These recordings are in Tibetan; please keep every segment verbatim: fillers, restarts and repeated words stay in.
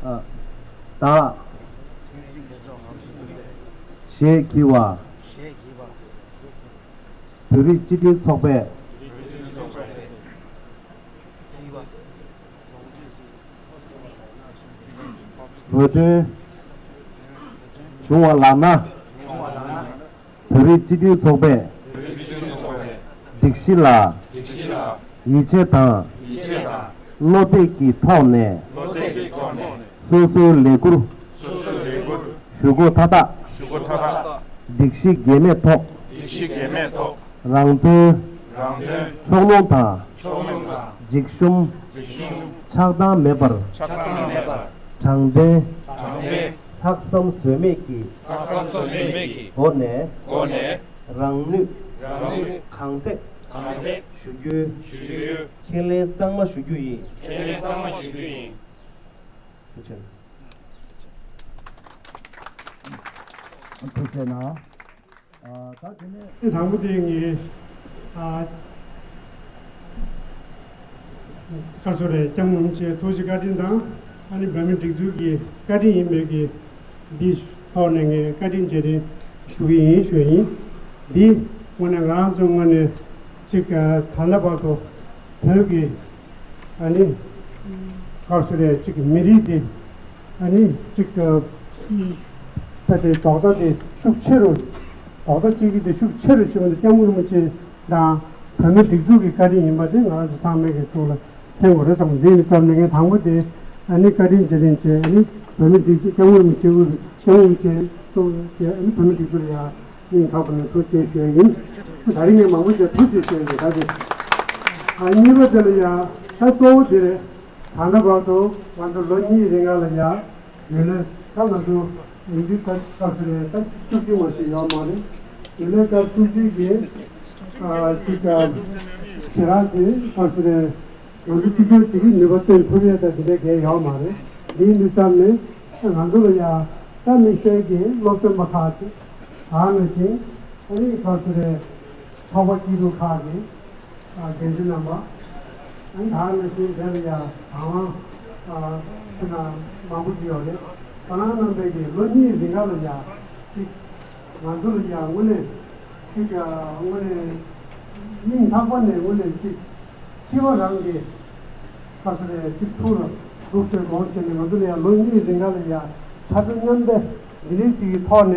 ཨ། བདག་ཞེས་བགྱི་བ། བོད་རིགས་སྤྱི་མཐུན་ཚོགས་པས། བོད་དོན་བྱུང་བ་ལགས་ན། བོད་རིགས་སྤྱི་མཐུན་ཚོགས་པས། སྒྲིག་གཞི་ལ། ཡིད་ཆེས་དང་། བློ་གཏད་ཀྱི་ཐོག་ནས། སོ་སོའི་ལས་འཁུར། ཞུ་སྒོ་མཐའ་དག་སྒྲིག་གཞི་འགལ་མེད་ཐོག་རང་དོན། ཕྱོགས་ལྷུང་དང་། འཇིགས་ཞུམ། ཆགས་སྡང་མེད་པར། དྲང་བདེན། ལྷག་བསམ་ཟོལ་མེད་ཀྱི་སྒོ་ནས། རང་ནུས་གང་ཐེག་ཞུ་རྒྱུའི་ཁས་ལེན་གཙང་མ་ཞུ་རྒྱུ་ཡིན། ཐུགས་རྗེ་གནང་། ཐུགས་རྗེ་གནང་། ཨ། ད་དེ་ནས་དང་པོ་དེ་ངས་ཨ། ག་རེ་ཟེར་རེད། སྐྱབས་མགོན་རིན་པོ་ཆེ་ཐུགས་རྗེ་བཀའ་དྲིན་དང་། ཨ་ནི་བོད་མིའི་སྒྲིག་འཛུགས་ཀྱི་བཀའ་དྲིན་ཡིན་པའི་གི་འདི་ཐོག་ནས་ངས་བཀའ་དྲིན་རྗེས་དྲན་ཞུ་གི་ཡིན་ཞུ་ཡིན། འདི་དངོས་གནས་ང་རང་ཚོའི་ངོས་ནས་ཅིག་ཨ། ད་ལྟ་བར་དུ་བོད་ཀྱི་ཨ་ནི་ག་རེ་ཟེར་རེད། ཅིག་མི་རིགས་དེ་ཨ་ནི་ཅིག་ཨ། ད་དེ་རྡོག་རྩ་དེ་ཤུགས་ཆེ་རུ། རྡོག་རྩ་གཅིག་གི་དེ་ཤུགས་ཆེ་རུ་ཕྱིན་པ་དེ་སྐྱབས་མགོན་རིན་པོ་ཆེ་དང་བོད་མིའི་སྒྲིག་འཛུགས་ཀྱི་བཀའ་དྲིན་ཡིན་པ་དེ་ང་རང་ཚོ་ཚང་མས་ཀྱི་ཐུགས་ལ་མཁྱེན་དགོས་རེད་བསམ། འདི་ཡིན་ཙམ་ནས་ངས་དང་པོ་དེ་ཨ་ནི་བཀའ་དྲིན་རྗེས་དྲན་བྱས། ཨ་ནི་བོད་མིའི་སྒྲིག་འཛུགས་སྐྱབས་མགོན་རིན་པོ་ཆེ་དབུས་སུ། སྐྱབས་མགོན་རིན་པོ་ཆེ་གཙོ་བོ་བྱས། ཨ་ནི་བོད་མིའི་སྒྲིག་འཛུགས་ལ་ཡ་སྙིང་ཐག་པ་ནས་ཐུགས་རྗེ་ཆེ་ཞུ་ཡ་ཡིན། ད་རིང་ངས་མང་པོ་ཞིག་ཐུགས་རྗེ་ཆེ་ཞུ་ཡ་ཡིན། ད་དེ་ཨ། གཉིས་པ་དེ་ལ་ཡ་ད་གཙོ་བོ་དེ་རེད། ད་ལྟ་བར་དུ་ང་ཚོ་ལོ་གཉིས་རིང་ག་ལ་ཡ་རྒྱུན་ལས་ད་ང་ཚོ་ཡིན་དུས་ད་སྐབས་སུ་རེད། ད་བཅུ་གཅིག་མ་ཞིག་ཡོད་མ་རེད། རྒྱུན་ལས་སྐབས་བཅུ་གཅིག་གི་ཨ། ཅིག་ཨ། ཞེ་དྲག་གི་སྐབས་སུ་རེད། ང་ཚོ་གཅིག་གྱུར་བྱེད་ཀྱི་ནུས་པ་བཏོན་ཐུབ་ཡས་ད་དེ་འདྲ་གལ་ཡོད་མ་རེད། འདི་ཡིན་དུས་ཙམ་ནས་ང་ཚོ་ལ་ཡ་ད་དམིགས་བསལ་གྱི་སློབ་སྟོན་པ་ཁག་ཅིག་ད་ནང་བཞིན་ཨ་ནི་སྐབས་སུ་རེད། ཚོགས་པ་སྐྱིད་སྡུག་ཁག་གི་ཨ། འགན་འཛིན་རྣམ་པ། ཨ་ནི་ད་ནང་བཞིན་དེ་ལ་ཡ་དང་བླངས་ཨ། ཁྱེད་རང་མང་པོ་ཅིག་ཡོད་རེད། ཁྱེད་རང་རྣམ་པས་ཀྱི་ལོ་གཉིས་རིང་ག་ལ་ཡ་ཅིག་ང་ཚོ་ལ་ཡ་དངོས་གནས་ཅིག་ཨ། དངོས་གནས་སྙིང་ཐག་པ་ནས་དངོས་གནས་ཅིག་སྤྱི་བ་རང་གི་ཁ་ཚ་རེ་ཅིག་ཐུགས་ལ་འདུག་སེ་དགོངས་བྱས་ནས། ང་ཚོ་ལ་ཡ་ལོ་གཉིས་རིང་ག་ལ་ཡ་ཕྲག་དོག་མཉམ་འདས་འདི་འདྲའི་ཅིག་གི་ཐོག་ནས།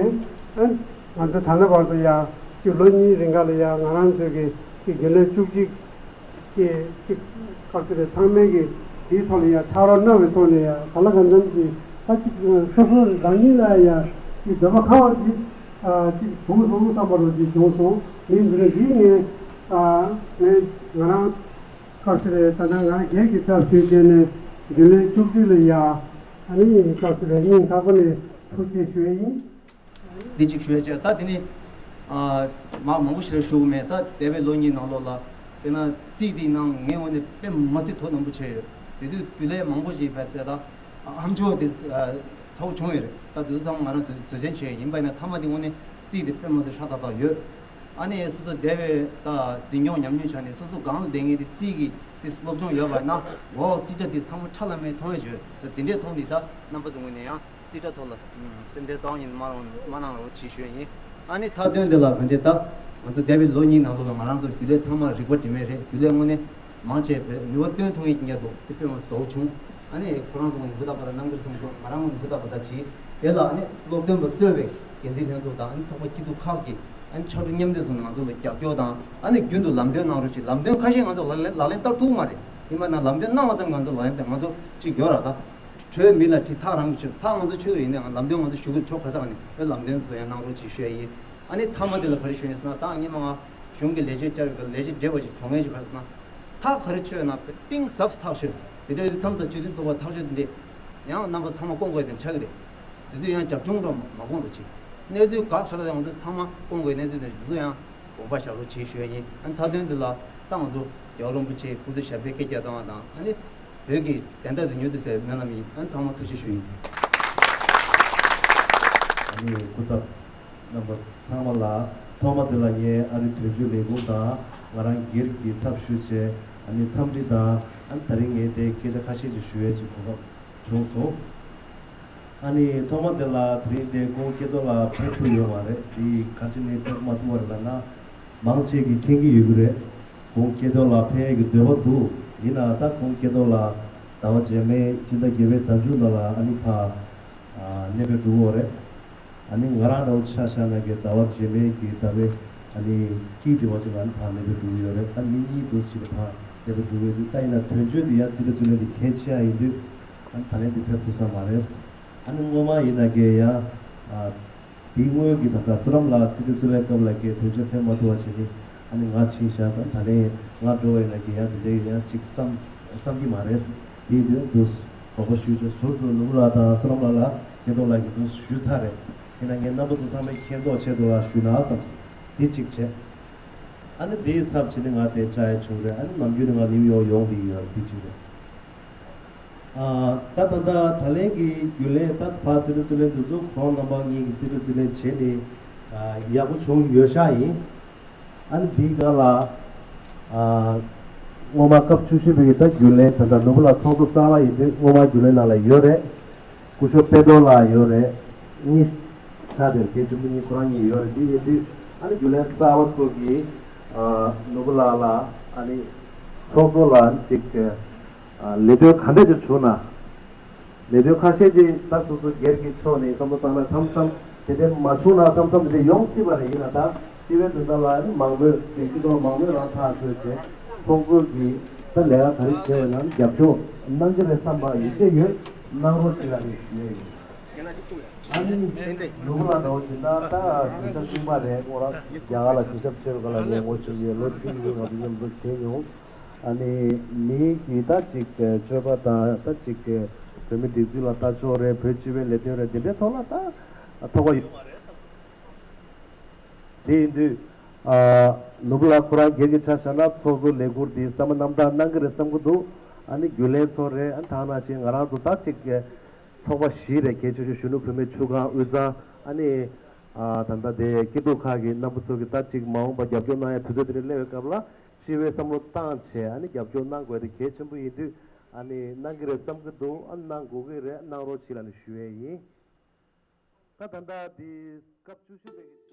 ཨ། ང་ཚོ་ད་ལྟ་བར་དུ་ཡ་ཅིག་ལོ་གཉིས་རིང་ག་ལ་ཡ་ང་རང་ཚོའི་གི་ཅིག་རྒྱུན་ལས་བཅུ་གཅིག་གི་ཅིག་ཁག་ཅིག་རེད། ཚང་མས་གི་དེའི་ཐོག་ལ་ཡ་ཕྱག་རོགས་གནང་བའི་ཐོག་ནས་ཡ་ག་ལ་གང་འཚམ་གྱི་ད་ཅིག་སོ་སོ་རང་ཉིད་ལ་ཡ་ཅིག་འདོད་པ་ཁེངས་པ་ཅིག་ཨ། ཅིག་བྱུང་སོང་བསམ་པ་རུ་ཅིག་བྱུང་སོང་། ངས་འདི་ནས་འདིའི་ངས་ཨ། ངས་ང་རང་སྐབས་སུ་རེ་ད་ལྟ་ང་སྒེར་གྱི་ཚབ་ཞུས་བྱས་ནས་རྒྱུན་ལས་བཅུ་གཅིག་ལ་ཡ་ཨ་ནི་སྐབས་སུ་རེ་སྙིང་ཐག་པ་ནས་ཐུགས་རྗེ་ཞུ་ཡ་ཡིན། འདི་གཅིག་ཞུ་ཡ་བྱས། ད་འདི་ནི་ཨ། མ་མང་པོ་ཞིག་ཞུ་གི་མེད། ད་འདས་པའི་ལོ་གཉིས་ནང་ལོགས་ལ་དཔེར་ན་རྩིས་འདིའི་ནང་ངའི་ངོས་ནས་དཔེ་མ་སྲིད་དོ་སྣང་པོ་བྱས་ཡོད། དེ་དུས་རྒྱུན་ལས་མང་པོ་ཞིག་བས་དེ་ད་ཨ། ཧམ་ཆོས་དེ་ཨ། ཚ་བོ་བྱུང་ཡོད་རེད། ད་དེ་ཚོ་ཚང་མ་ང་རང་བཟོ་བཟོ་ཆེན་བྱས་ཡིན་པ་ཡིན་ན། མཐའ་མ་དེ་དངོས་གནས་རྩིས་དེ་དཔེ་མ་སྲིད་ཧྲ་ཏག་ཏག་ཡོད། ཨ་ནི་སོ་སོ་འདས་པའི་ད་འཛིན་སྐྱོང་ཉམས་མྱོང་ཆ་ནས་སོ་སོ་སྒང་ལ་བསྡད་མཁན་དེ་རྩིས་ཀྱི་དེ་སློབ་སྦྱོང་ཡོད་པ་ན། འོ་རྩིས་ཁྲ་དེ་ཚང་མ་ཁྲ་ལམ་མེ་མཐོང་ཡོད་ཞུ། ད་དེ་འདྲས་མཐོང་དུས་ད་རྣམ་པ་ཚོ་ངོས་ནས་ཡང་རྩིས་ཁྲ་ཐོག་ལ་སེམས་ཁྲལ་རྩ་བ་ཉིད་ནས་མ་རང་མ་གནང་རོགས་བྱེད་ཞུ་ཡ་ཡིན། ཨ་ནི་མཐའ་དོན་དེ་ལ་གང་བྱས། ད་ང་ཚོ་འདས་པའི་ལོ་གཉིས་ནང་ལོགས་ལ་ང་རང་ཚོ་རྒྱུན་ལས་ཚང་མ་རིག་པ་དྲི་མེད་རེད། རྒྱུན་ལས་དངོས་གནས་མང་ཆེ་བས་ནུས་པ་བཏོན་ཐུབ་མཁན་གྱི་ཉག་འདུག་དེ་དཔེ་མ་སྲིད་དོ་བྱུང་། ཨ་ནི་ཁོ་རང་ཚོ་ངོས་ནས་ཧུར་ཐག་པ་དང་རྣམ་འགྱུར་བཟང་པོ་འདུག་ང་རང་ངོས་ནས་ཧུར་ཐག་པ་དང་བྱེད། དེ་ལ་ཨ་ནི་སློབ་སྟོན་པ་གཙོས་པའི་འགན་འཛིན་ལྷན་ཚོགས་དང་། ཨ་ནི་ཚོགས་པ་སྐྱིད་སྡུག་ཁག་གིས་ཨ་ནི་ཕྱར་གྲུ་མཉམ་འདེགས་ཐོག་ནས་ང་ཚོ་ལ་རྒྱབ་སྐྱོར་དང་། ཨ་ནི་རྒྱུན་དུ་ལམ་སྟོན་གནང་རོགས་ཞེས། ལམ་སྟོན་ཁ་ཤས་ང་ཚོ་ལག་ལེན་ལག་ལེན་བསྟར་ཐུབ་མ་རེད། ཡིན་པ་ན་ལམ་སྟོན་གནང་བ་ཙམ་ང་ཚོ་ལག་ལེན་བསྟར། ང་ཚོ་གཅིག་ཡོད་ར། ད་གྲོས་མི་ལ་དྲི། ཐག་རང་གིས་ཆོད། ཐག་ང་ཚོ་ཆོད་ཀྱི་རེད། ཡིན་ནའང་ལམ་སྟོན་ང་ཚོ་ཞུ་གི་རེད། ཕྱོགས་ག་ས་ག་ནས་ཨེ་ལམ་སྟོན་ཚོ་ཡང་གནང་རོགས་ཞེས་ཞུ་ཡ་ཡིན། ཨ་ནི་མཐའ་མ་དེ་ལ་ག་རེ་ཞུ་ཡིན་ཟེར་ན། ད་སྔོན་མ་ང་གཞུང་གི་ལས་བྱེད་བཅར་བའི་སྐབས་ལས་བྱེད་བགྲེས་པ་ཞིག་གྲོངས་མཁན་ཞིག་ག་རེ་ཟེར་ན། ཐག་ག་རེ་ཆོད་ན་གཏིང་ཟབ་ཐག་ཆོད་ཟེར། དེ་འདྲ་ཡོད་དུས་མཚམས་དང་སྤྱི་མཐུན་ཚོགས་པ་ཐག་ཆོད་དེ་འདྲས་ཡང་རྣམ་པ་ཚང་མ་སྐོང་དགོས་དེ་ཆགས་ཀྱི་རེད། དེ་ཚོ་ཡང་རྒྱབ་ལྗོངས་རོགས་མ་སྐོང་རོགས་བྱེད། གནས་ཚུལ་དགག་ཧྲ་ད་ཡང་ཚོ་ཚང་མ་སྐོང་དགོས། གནས་ཚུལ་དེ་ཚོ་ཡང་དགོངས་པ་བཞག་རོགས་བྱེད་ཞུ་ཡ་ཡིན། ཨ་ནི་མཐའ་དོན་དེ་ལ་ད་ང་ཚོ་རྒྱལ་བ་རིན་པོ་ཆེའི་སྐུ་ཚེ་ཞབས་པད་བསྐལ་བརྒྱར་གཏོང་བ་དང་། ཨ་ནི་བོད་ཀྱི་བདེན་མཐའ་དེ་མྱུར་དུ་གསལ་བའི་སྨོན་ལམ་ཡིན། ཨ་ནི་ཚང་མ་ཐུགས་རྗེ་ཆེ་ཞུ་ཡིན། ཨ་ནི་སྐུ་ཚབ་རྣམ་པ་ཚང་མ་ལ། ཐོག་མ་དེ་ལ་ངས་ཨ་རི་དོན་གཅོད་ལས་ཁུངས་དང་ང་རང་སྒེར་གྱི་ཚབ་ཞུས་བྱས་ཨ་ནི་འཚམས་འདྲི་དང་། ཨ་ནི་ད་རིང་ངས་དེ་སྐད་ཆ་ཁ་ཤས་ཅིག་ཞུ་ཡས་ཀྱི་གོ་སྐབས་བྱུང་སོང་། ཨ་ནི་ཐོག་མ་དེ་ལ་དེ་རིང་དེ་ཁོང་སྐྱེ་རྡོ་ལ་ཕེབས་ཐུབ་ཡོད་མ་རེད། དེ་ག་ཅི་ནས་ཕེབས་མ་ཐུབ་པ་རེད་ལབ་ན། མང་ཆེ་གིས་མཁྱེན་གྱི་ཡོད་ཀྱི་རེད། ཁོང་སྐྱེ་རྡོ་ལ་ཕེབས་ཡས་ཀྱི་འདོད་པ་འདུག་ཡིན་ནའང་ད་ཁོང་སྐྱེ་རྡོ་ལ་ཟླ་བ་རྗེས་མའི་སྤྱི་ཟླ་བརྒྱད་པའི་ཟླ་མཇུག་ནང་ལ་ཨ་ནི་ཕར་ཨ་གནས་སྤོས་འགྲོ་གི་ཡོད་རེད། ཨ་ནི་ང་རང་འདྲ་བོ་ཆ་བཞག་ན་གི་ཟླ་བ་རྗེས་མའི་གི་ཟླ་བའི་ཨ་ནི་དཀྱིལ་དེ་བ་ཅིག་ལ་ཨ་ནི་ཕར་གནས་སྤོས་འགྲོ་གི་ཡོད་རེད། ད་ཉིན་གཉིས་འདུག་ཅིག་ལ་ཕར་གནས་སྤོས་འགྲོ་གི་ཡོད་དུས། ད་ཡིན་ན་དོན་གཅོད་དེ་ཡང་རྩིས་དྲི་རྩོད་ལེན་དེ་གལ་ཆེ་ཡ་ཡིན་དུས། ཨ་ནི་ད་ལན་དེ་ཕེབས་ཐུབ་ས་མ་རེད། ཨ་ནི་སྔོན་མ་ཡིན་ན་གི་ཡང་ཨ་དེའི་སྔོན་གྱི་ད་ལྟ་བསོད་ནམས་ལགས་རྩིས་དྲི་རྩོད་ལེན་སྐབས་ལ་གི་དོན་གཅོད་ཕེབས་མ་ཐུབ་པ་བྱས་ནས་ཨ་ནི་ང་ཕྱིན་བཞག་ཙང་། ད་ལན་ང་འགྲོ་བ་ཡིན་ན་གི་ཡང་དེ་འདྲའི་ཡང་ཅིག་བསམ་བསམ་གྱི་མ་རེད། དེ་དུས་འདུག་དགོངས་པ་ཞུ་ཆོག་ཟུར་དུ་ནོར་བུ་ལགས་དང་བསོད་ནམས་ལགས་ལ་སྐྱེ་རྡོ་ལགས་ཀྱིས་འདུག་ཞུས་ཚར་རེད། ཡིན་ན་ངས་རྣམ་པ་ཚོ་ཚང་མས་མཁྱེན་རྟོགས་ཆེད་དུ་ལ་ཞུས་ན་བསམ་སོང་། དེ་གཅིག་བྱས། ཨ་ནི་དེའི་ཚབ་བྱས་ནས་ང་དེ་བཅར་ཡ་བྱུང་རེད། ཨ་ནི་ནམ་རྒྱུན་ནས་ང་ནིའུ་ཡོག་ཡོང་བསྡད་ཡོད་རེད། དེ་གཅིག་རེད། ཨ་ད་ད་ལྟ་ད་ལན་གྱི་རྒྱུན་ལས་ད་ཕར་རྩིས་དྲི་རྩོད་ལེན་དེ་ཚོ་ཁོང་རྣམ་པ་གཉིས་ཀྱིས་རྩིས་དྲི་རྩོད་ལེན་བྱས་ནས་ཨ་ཡག་པོ་བྱུང་ཡོད་ཤག་ཡིན། ཨ་ནི་དེའི་སྒང་ལ་ཨ་སྔོན་མ་སྐབས་བཅུ་བཞི་པའི་གི་ད་རྒྱུན་ལས་ད་ལྟ་ནོར་བུ་ལགས་ཚོགས་གཙོ་གསར་པ་ཡིན་དུས་སྔོན་མ་རྒྱུན་ལས་ནང་ལ་ཡོད་རེད། སྐུ་ཞབས་དཔལ་རྡོར་ལགས་ཡོད་རེད། གཉིས་ཆ་དེར་དེ་ཆེན་པོ་གཉིས་ཁོ་རང་གཉིས་ཡོད་རེད། དེ་ཡིན་དུས་ཨ་ནི་རྒྱུན་ལས་གསར་པ་ཚོ་གིས་ཨ་ནོར་བུ་ལགས་ལ་ཨ་ནི་ཚོགས་གཙོ་ལ་ཅིག་ཨ་ལས་དོན་ག་འདྲ་ཅིག་བྱུང་ན། ལས་དོན་ཁ་ཤས་ཅིག་ད་སོ་སོ་སྒེར་གྱི་ཕྱོགས་ནས་བསམ་བློ་བཏང་ན་མཚམས་མཚམས་དེ་འདྲ་མ་བྱུང་ན་བསམ་བསམ་དེ་འདྲ་ཡོང་སྲིད་པ་རེད། ཡིན་ན་ད་སྤྱི་པའི་དོན་དག་ལ་ཨ་ནི་མང་པོས་དེ་སྤྱི་ཚོགས་མང་པོས་རང་ཐག་གཅོད་བྱས། ཚོགས་གཙོ་གིས་ད་ལས་ཀ་ག་རེ་བྱས་པ་ཡིན་ནའང་རྒྱབ་སྐྱོར་གནང་གི་རེད་བསམ་པ་ཡིད་ཆེས་ཡོད། གནང་རོགས་ཞེས་ལ་ནི་ཞུ་ཡས་ཡིན། ཨ་ནི་ནོར་བུ་ལགས་འདྲ་བོ་ཞིག་ན་ད་གཞིས་ཆགས་གཅིག་པ་རེད། ཁོ་རང་རྒྱ་གར་ལ་གཞིས་ཆགས་ཆེ་བའི་སྒང་ལ་ངོ་ཤེས་ཀྱི་ཡོད། ལོ་བཅུ་ཡི་རིང་ང་ཚོ་མཉམ་དུ་བྱས་མྱོང་། ཨ་ནི་མི་གི་ད་ཅིག་སྤྱོད་པ་དང་ད་ཅིག་བོད་མི་སྒྲིག་འཛུགས་ལ་ལྟ་ཕྱོགས་རེད། བོད་སྤྱི་པའི་ལས་དོན་རེད། འདི་འདྲའི་ཐོག་ལ་ད་ཐོགས་པ་ཡོད་མ་རེད་བསམ། དེ་ཡིན་དུས་ཨ་ནོར་བུ་ལགས་ཁོ་རང་སྒེར་གྱི་ཆ་བཞག་ན་ཚོགས་གཙོ་ལས་འཁུར་འདི་བསམ་བློ་རྣམ་དག་གནང་གི་རེད་བསམ་གྱི་འདུག་ཨ་ནི་རྒྱུན་ལས་ཚོ་རེད། ཨ་ནི་ད་ག་ནང་བཞིན་ང་རང་ཚོ་ད་ཅིག་ཚོགས་པ་བཞི་རེད། གལ་ཆེ་ཤོས་གཞོན་ནུ་བུད་མེད་ཆུ་སྒང་དབུས་གཙང་། ཨ་ནི་ཨ་ད་ལྟ་དེ་སྐྱིད་སྡུག་ཁག་གི་རྣམ་པ་ཚོ་གི་ད་ཅིག་མ་འོངས་པ་རྒྱབ་སྐྱོར་གནང་ཡ་དུས་ཚོད་དེ་འདྲ་སླེབས་པའི་སྐབས་ལ་སྤྱི་པའི་བསམ་བློ་བཏང་བྱས་ཨ་ནི་རྒྱབ་སྐྱོར་གནང་དགོས་དེ་གལ་ཆེན་པོ་ཡིན་དུས། ཨ་ནི་གནང་གི་རེད་བསམ་གྱི་འདུག་ཨ་ནི་གནང་དགོས་ཀྱི་རེད། གནང་རོགས་བྱེད་ལབ་ནས་ཞུ་ཡས་ཡིན། ད་ད་ལྟ་འདི་སྐབས་བཅུ་བཞི་པའི་གི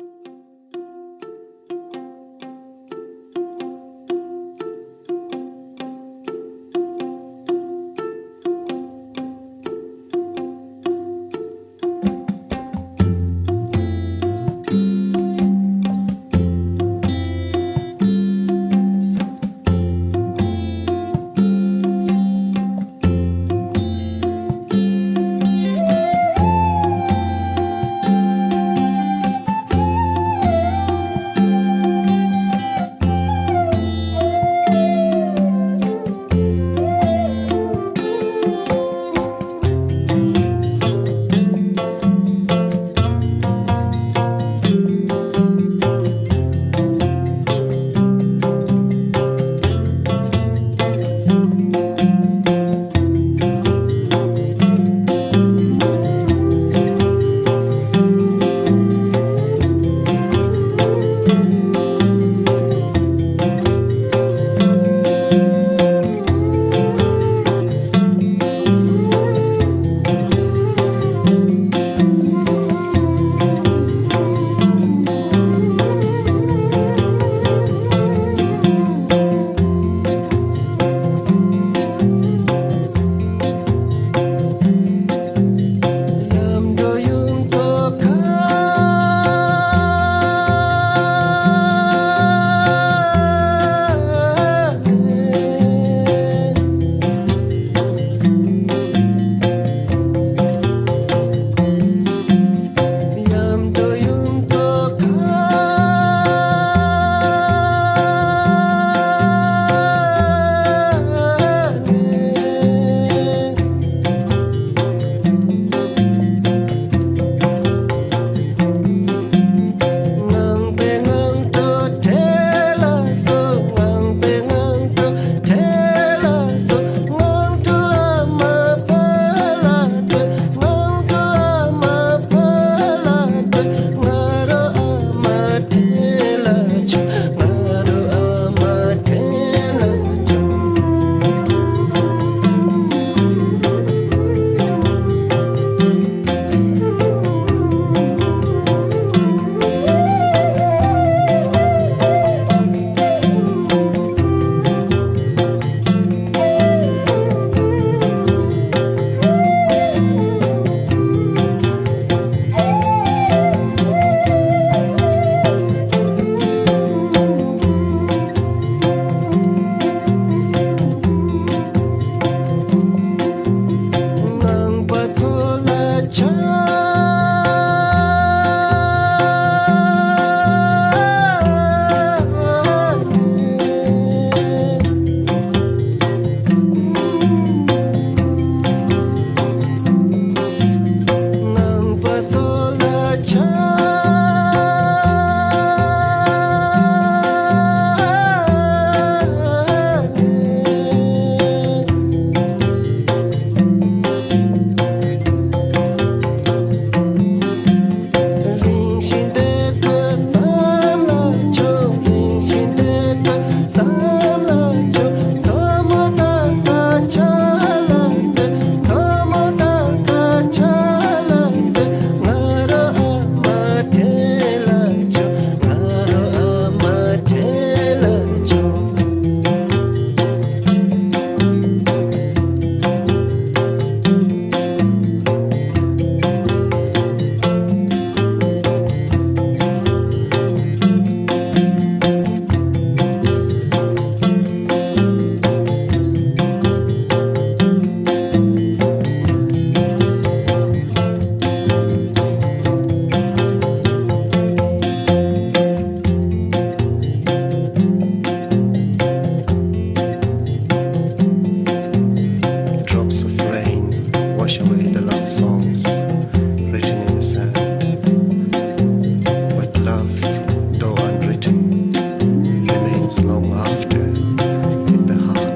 Love songs written in the sand. But love, though unwritten, remains long after in the heart.